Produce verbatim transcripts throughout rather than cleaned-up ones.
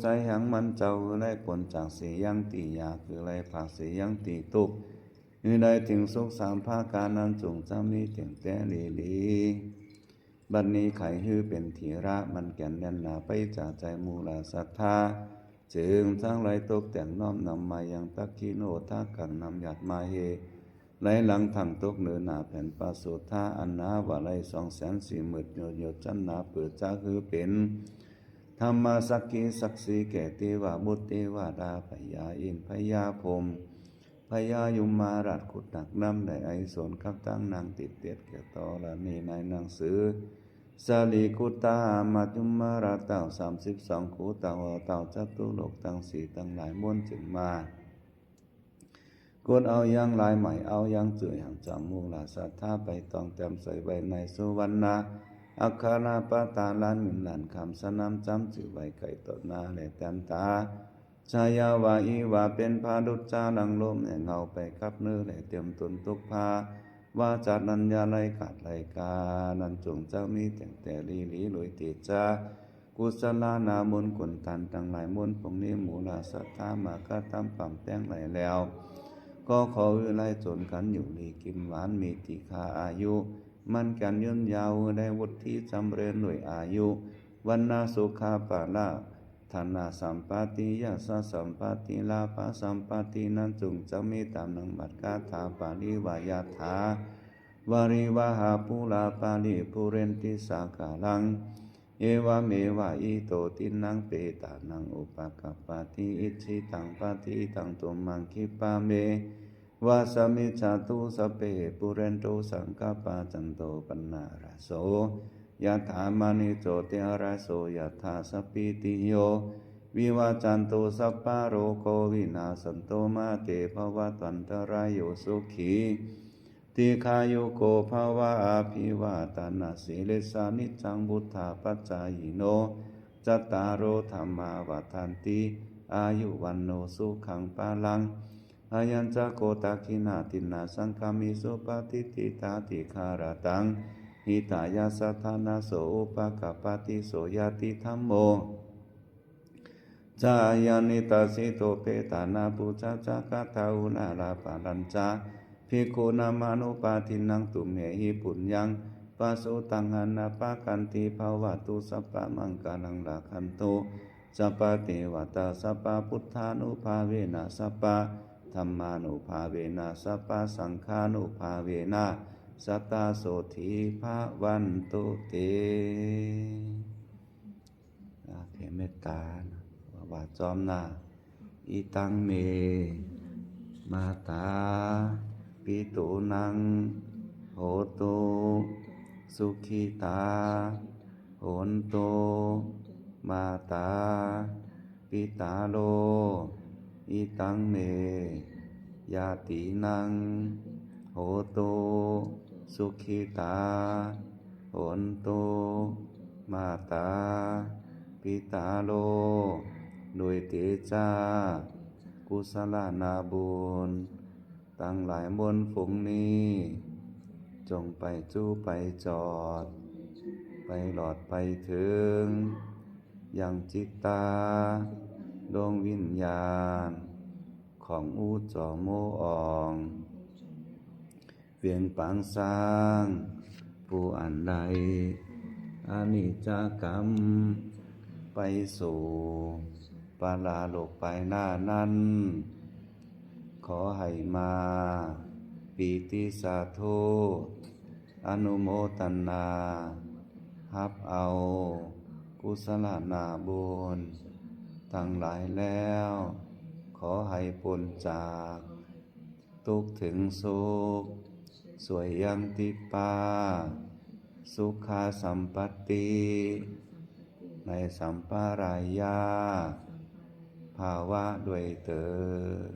ໃຈຫາງມັນເຈົ້າ ຄືໄດ້ພົ້ນຈາກສະຫຍັງທີ່ຢາກ ຄືໄດ້ຜ່າສະຫຍັງທີ່ທຸກ ຄືໄດ້ເຖິງສຸກສາມປະການນັ້ນ ຈົ່ງຈະມີແຕ່ງແຕ່ລີລີ. ບັດນີ້ໃຜຄືເປັນທີລະ ໝັ້ນແກ່ນແໜ້ນໜາໄປຈາກໃຈ ມູລະສັດທາ ຈຶ່ງທັງຫຼາຍຕົກແຕ່ງນ້ອມນຳມາຍັງ ທັກຂິໂນທະກັງ ນ້ຳຢາດມະເຫ ໄຫຼຫຼັງທັງຕົກເໜີໜ້າແຜ່ນປະສຸດທາ ອັນໜາວ່າໄຫຼສອງແສນສີ່ໝື່ນໂຍດນ ໂຍດຊັ້ນໜາເປີດຈະຄືເປັນ ທຳມະສັກຂີສັກສີແກ່ເທວະບຸດເທວະດາ ພະຍາອິນພະຍາພົມ ພະຍາຍົມມະລາດ ຄຸດໜັກນຳໄດ້ໄອສົນກັບທັງນາງຕິດເຕັດແກ່ທໍລະນີໃນໜັງສື ສາລີກຸດຕະ ມະຈຸມມະລາເຕົ້າ ສາມສິບສອງຄູ ເຕົ້າເອົາເຕົ້າຈະຕຸໂລກທັງສີ່ ທັງຫຼາຍມົນຈຶ່ງມາ ກົດເອົາຢ່າງຫຼາຍ ໝາຍເອົາຢ່າງຈຸ ຫາງຈາກມູລະສັດທາ ໄປຕ້ອງແຕ້ມໃສ່ໄວ້ໃນສຸວັນນະ ອັກຂະລະປະຕາລານ ເງິນລ້ານຄຳສະໜາມ ຈຳຈື່ໄວ້ໃກ້ຕໍ່ໜ້າ ແລະແຕ້ມຕາ ຊາຍາວາອີວາ ເປັນພະດຸດຈາລັງລົມ ແລະເງົາໄປກັບເນື້ອ ແລະເຕັມຕົນທຸກພາ ວາຈານັ້ນຢ່າໄລຂາດໄລກາ ນັ້ນຈົ່ງຈະມີແຕ່ງແຕ່ລີລີ ລວຍເຕຈາ ກຸສະລານາບຸນ ຄຸນທານທັງຫຼາຍມົນ ພວກນີ້ມູລະສັດທາ ມາກະທຳປຳແຕ່ງໄວ້ແລ້ວ ກໍຂໍອາຍຸໄລຈົນກັນຢູ່ດີກິນຫວານ ມີຕີຄາອາຍຸ ໝັ້ນແກ່ນຍືນຍາວ ໄດ້ວຸດທິຈຳເຣິນດ້ວຍອາຍຸ ວັນນະສຸຂະພະລະ ທະນະສຳປາທິ ຍະສະສຳປາທິ ລາພະສຳປາທິ ນັ້ນຈົ່ງຈະມີຕາມໜັງບັດຄາຖາປາລີວ່າ ຍະຖາ ວາຣິວະຫາປູລາ ປາລິພູເຣນຕິສາຄາລັງ ເອວະເມວະ ອິໂຕ ທິນນັງ ເປຕານັງ ອຸປະກັບປະຕິ ອິດຖິຕັງ ປະຕິຕັງ ຕຸມມັງ ຂິບປະເມ ວະ ສະມິດສະຕຸ ສັບເພ ປູເຣນຕຸ ສັງກະປາ ຈັນໂຕ ປະນະລະໂສ ຍະຖາ ມະນີ ໂຈຕິລະໂສ ຍະຖາ ສັບພີຕິໂຍ ວິວາຈັນຕຸ ສັບພະໂລໂກ ວິນາສັນຕຸ ມາເຕ ພະວັດວັນຕະລາໂຍ ສຸຂີ ດີຄາຍຸໂກ ພະວະ ອະພິວາທະນະ ສີລິດສະ ນິດຈັງ ວຸດທາ ປັດຈາຍິໂນ ຈັດຕາໂລ ທຳມາ ວັດທັນຕິ ອາຍຸ ວັນໂນ ສຸຂັງ ພະລັງ ອາຍຸ ວັນນະ ໂຊ ຈະ ໂພ ພະລະ ມະ ຕະ ຂິ ນາ ທິນນະ ສັງຄາມິ ສຸປະຕິດຖິ ຕະ ທິຄາຣະ ຕັງ ຫິຕາຍະ ສະ ທາ ນະ ໂສ ອຸປະກັບປະຕິ ໂສ ຍາຕິ ທຳໂມ ຈາ ອາຍານິ ຕາ ສິ ໂຕ ເປຕາ ນະ ປູ ຊາ ຈາ ກະ ທາ ອຸ ຣາ ລະ ປາ ລັນ ຈາ ພິກຂຸ ນາ ມະ ອະ ນຸ ປາ ທິນ ນັງ ຕຸມເມ ຫິ ປຸນ ຍັງ ປະ ສຸ ຕັງ ຫາ ນະ ປະ ຄັນ ຕິ ພະ ວະ ຕຸ ສັບ ພະ ມັງ ກາ ລັງ ຣະ ຄັນ ຕຸ ສັບ ພະ ເທ ວະ ຕາ ສັບ ພະ ພຸດ ທາ ນຸ ພາ ເວ ນະ ສັບ ພະ ທຳ ມະ ນຸ ພາ ເວ ນະ ສັບ ພະ ສັງ ຄາ ນຸ ພາ ເວ ນະ ສະ ຕາ ໂສ ທີ ພະ ວັນ ຕຸ ເຕ ອາ ແຜ່ເມດຕາ ວ່າ ວ່າ ຈອມ ນາ ອິຕັງ ເມ ມາຕາ ປິຕຸ ນັງ ໂຫຕຸ ສຸຂີຕາ ໂຫນຕຸ ມາຕາ ປິຕາ ໂລ ອິຕັງ ເມ ຍາຕີນັງ ໂຫຕຸ ສຸຂີຕາ ໂຫນຕຸ ມາຕາ ປິຕາ ໂລ ດ້ວຍເຕຈາ ກຸສະລານາບຸນ ທັງຫຼາຍມົນຝູງນີ້ ຈົ່ງໄປຈູ້ໄປຈອດ ໄປຫຼອດໄປເຖິງ ຍັງຈິດຕາ ດວງວິນຍານ ຂອງອູ່ຈໍໂມອອງ ວຽງປາງຊ້າງ ຜູ້ອັນໃດອະນິດຈະກຳ ໄປສູ່ປະລາໂລກປາຍໜ້ານັ້ນ ຂໍໃຫ້ມາປີຕິສາທຸ ອະນຸໂມທະນາ ຮັບເອົາກຸສະລານາບຸນທັງຫຼາຍແລ້ວ ຂໍໃຫ້ພົ້ນຈາກ ທຸກເຖິງສຸກ ສວຍຍັງຕິປາ ສຸຂະສຳປັດຕິ ໃນສຳປະລາຍະພາວະດ້ວຍເຕີນ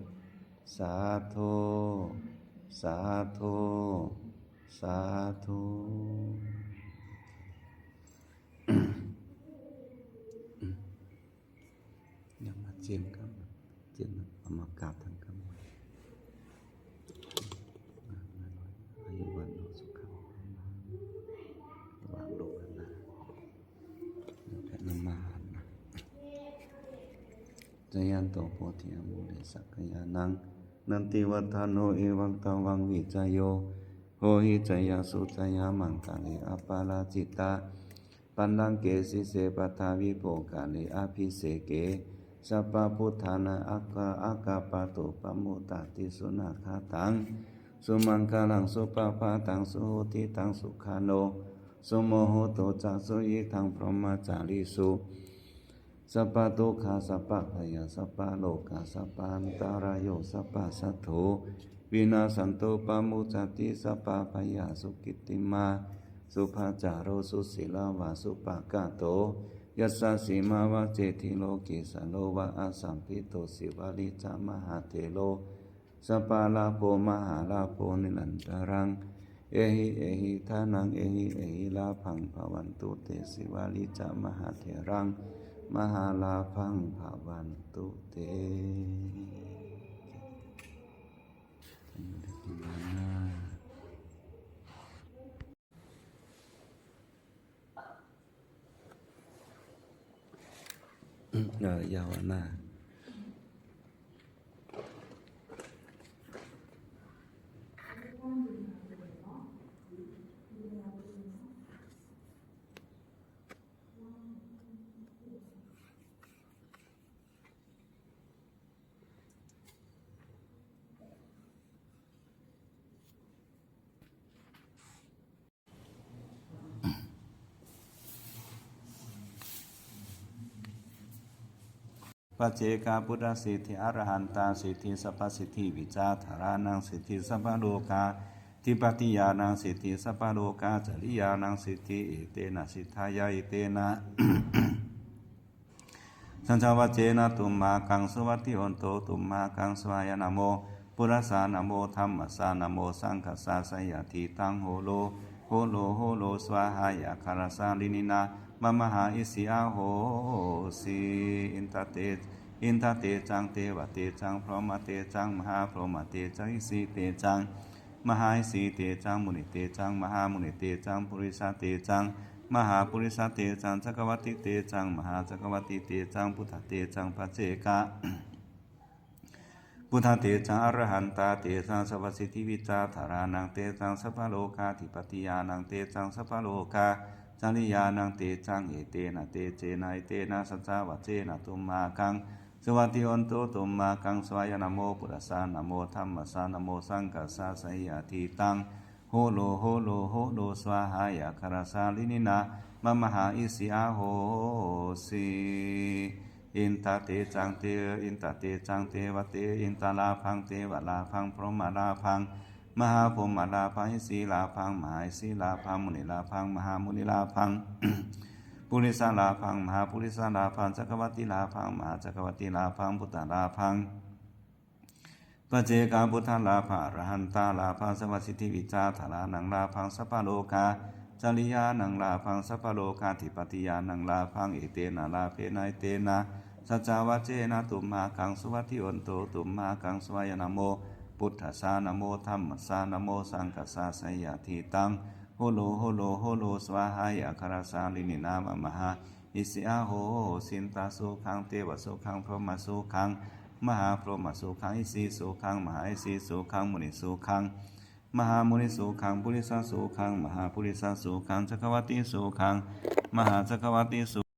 ສາທຸ ສາທຸ ສາທຸ. ຍັງມາຈຽມກັນ ຈຽມ ເອົາມາກາບທັງກັນ ອາຍຸວັນໂນສຸຂັງ ວາງລົງນະ ແລ້ວແຜ່ນຳມານະ. Jayanto bodhiyā mūle sakyānaṃ nandivaḍḍhano, evaṃ tvaṃ vijayo hohi jayassu jayamaṅgale, aparājitapallaṅke sīse paṭhavipokkhare abhiseke sabbabuddhānaṃ aggappatto pamodati. Sunakkhattaṃ sumaṅgalaṃ supabhātaṃ suhuṭṭhitaṃ sukhaṇo sumuhutto ca suyiṭṭhaṃ brahmacārisu. Sabbadukkhā sabbabhayā sabbarogā sabbantarāyo sabbasattu vinassantu pamodati. Sabbabhayā sukhitimā subhācaro susīlavā supakato yasassi mā vajjeti loke sārobhā asambhito sīvalī ca mahāthero sabbalabbho mahālabbho nirantaraṃ. Ehi ehi dhanaṃ ehi ehi lābhaṃ bhavantu te. Sīvalī ca mahātheraṃ mahālābhaṃ bhavantu te. ເອີ ຢ່າວ່າໜ້າ. ปัจเจกพุทธสิทธิอรหันตาสิทธิ สัพพสิทธิวิชาธารานังสิทธิ สัพพโลกาธิปติญาณังสิทธิ สัพพโลกาจริยานังสิทธิ เอเตนะสิทธายะ เอเตนะ สัจจวัจเจนะ ตุมมากัง สุวัตติโหนตุ ตุมมากัง สวายะ นะโม buddhassa, namo dhammassa, namo saṅghassa, seyyathidaṃ. Horo horo horo svāhāya kharassa liṇinā mamaha isi ahosi. Inda te, inda tejaṃ deva tejaṃ brahma tejaṃ mahābrahma tejaṃ isi tejaṃ mahā isi tejaṃ muni tejaṃ mahāmuni tejaṃ purisa tejaṃ mahāpurisa tejaṃ cakkavatī tejaṃ mahācakkavatī tejaṃ buddha tejaṃ. Pacceka buddha tejaṃ arahantā tejaṃ sabbasiddhi vijjā dhārānaṃ tejaṃ sabbalokādhipati ñāṇaṃ tejaṃ sabbalokācariñāṇaṃ tejaṃ etena tejena etena saccavajjena tumhākaṃ suvatthi hontu tumhākaṃ svāya. Namo buddhassa, namo dhammassa, namo saṅghassa, seyyathidaṃ. Horo horo horo svāhāya kharassa liṇinā mamaha isi ahosi. Inda tejaṃ de, inda tejaṃ deva te, indalābhaṃ devalābhaṃ brahmalābhaṃ mahābrahmalābhaṃ isīlābhaṃ mahāisīlābhaṃ munilābhaṃ mahāmunilābhaṃ purisalābhaṃ mahāpurisalābhaṃ cakkavatī lābhaṃ mahācakkavatī lābhaṃ buddhalābhaṃ. Pacceka buddhalābhā arahantālābhā sabbasiddhi vijjā dhārānaṃ lābhaṃ sabbalokācariñāṇaṃ lābhaṃ sabbalokādhipati ñāṇaṃ lābhaṃ etena lābhena etena saccavajjena tumhākaṃ suvatthi hontu tumhākaṃ svāya. Namo buddhassa, namo dhammassa, namo saṅghassa, seyyathidaṃ. Horo horo horo svāhāya kharassa liṇinā mamaha isi ahosi. Inda sukhaṃ deva sukhaṃ brahma sukhaṃ mahābrahma sukhaṃ isi sukhaṃ mahāisi sukhaṃ muni sukhaṃ mahāmuni sukhaṃ purisa sukhaṃ mahāpurisa sukhaṃ cakkavatī sukhaṃ mahācakkavatī sukhaṃ